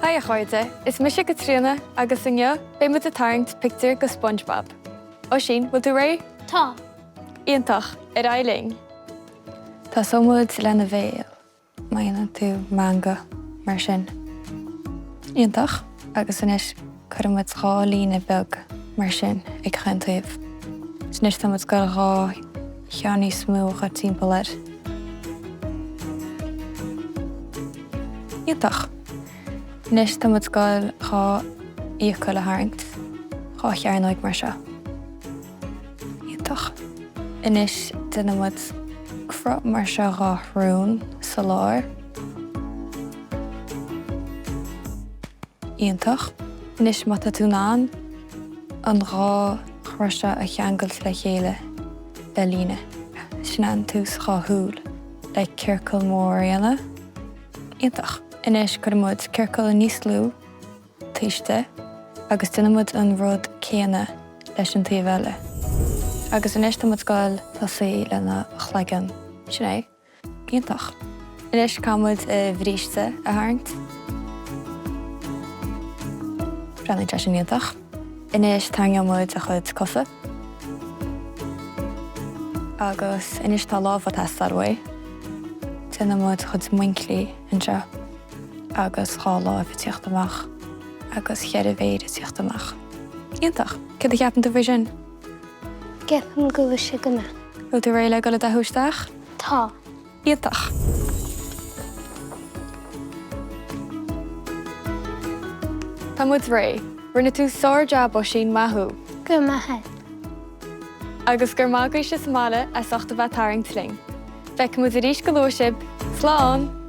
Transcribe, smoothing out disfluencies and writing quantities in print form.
Haigh a chairde, is mise Caitríona agus inniu beidh muid ag tarraingt pictiúr go SpongeBob. Oisín, bhfuil tú réidh? Tá. Iontach, ar aghaidh linn! Tosóidh muid lena bhéal. Má dhéanann tú meangadh mar sin. Iontach. Agus anois cuirfidh muid 2 líne beag mar sin ag chaon taobh. Anois tá muid ag goil 2 cheann níos mó a chur timpeall air. Iontach. Anois tá muid ag goil 2 fhiacail a tharraingt, 2 chearnóig mar seo. Iontach. Anois déanfaidh muid cruth mar seo dhá shrón sa lár. Iontach. Anois má tá tú in ann an dhá chruth seo a cheangailt le chéile le líne. Sin é an tús dhá shúil le ciorcal mór a dhéanamh. Iontach. Anois cuirfidh muid ciorcal níos lú. taobh istigh agus déanfaidh muid an rud céanna leis an taobh eile. Agus anois tá muid ag goil tosaí lena chloigeann. Sin é. Iontach. Anois caithfidh muid a bhríste a tharraingt. Breathnaíonn sé sin iontach. Anois tarraingeoidh muid a chuid cosa. Agus anois tá lámha ag teastáil uaidh. Déanfaidh muid a chuid muinclí anseo. agus 2 láimh ag tíocht amach agus cheithre mhéir ag tíocht amach. Iontach! Céard a cheapann tú faoi sin? Ceapaim go bhfuil sé go maith. Bhfuil tú réidh le dul ag dathú isteach? Tá. Iontach! Tá muid réidh. Rinne tú sár-jab Oisín, maith thú! Go raibh maith agat. Agus go raibh maith agaibhse sa mbaile as ucht a bheith ag tarraingt linn. Feicfidh muid arís go luath sibh. Slán!